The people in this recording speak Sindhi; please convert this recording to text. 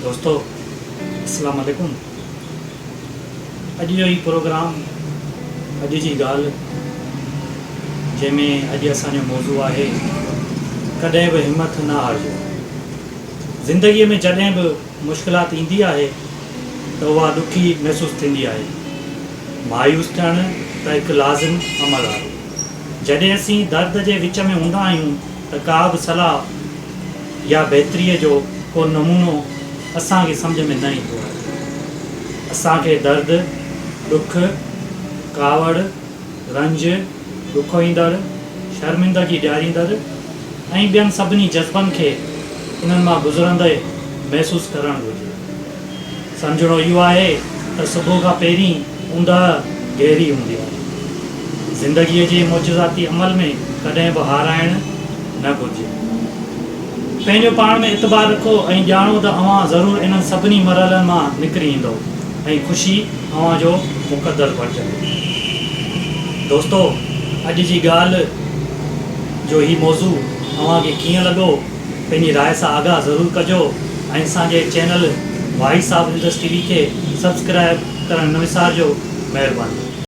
دوستو اسلام عليڪم اڄ جو هي پروگرام اڄ جي ڳالهه جنهن ۾ اڄ اسان جو موضوع آهي ڪڏهن به همٿ نه هارجو زندگي ۾ جڏهن به مشڪلات ايندي آهي ته اها ڏکي محسوس ٿيندي آهي مايوس ٿيڻ ته هڪ لازم عمل آهي جڏهن اسين درد جي وچ ۾ هوندا آهيون ته ڪا به صلاح يا بهتريء جو ڪو نمونو اسان کي سمجهه ۾ نه ايندو آهي. اسان کي درد، ڏک، ڪاوڙ، رنج، ڏکوئيندڙ، شرمندگي ڏياريندڙ ۽ ٻين سڀني جذبن کي انهن مان گذرندي محسوس ڪرڻ گهرجي. سمجهڻو اهو آهي ته صبح کان پهرين اونداهه گهري هوندي آهي. زندگيء جي معجزاتي عمل ۾ ڪڏهن به هارائڻ نه گهرجي. پنهنجو پاڻ ۾ اعتبار رکو ۽ ڄاڻو ته اوهان ضرور انهن سڀني مرحلن مان نڪري ايندؤ ۽ خوشي اوهان جو مقدر بڻجندي. دوستو اڄ جي ڳالهه جو هي موضوع اوهان کي ڪيئن لڳو؟ پنهنجي راء سان آگاهه ضرور ڪجو ۽ اسان جي channel voice of Indus T V کي سبسڪرائب ڪرڻ نه وسارجو مهرباني.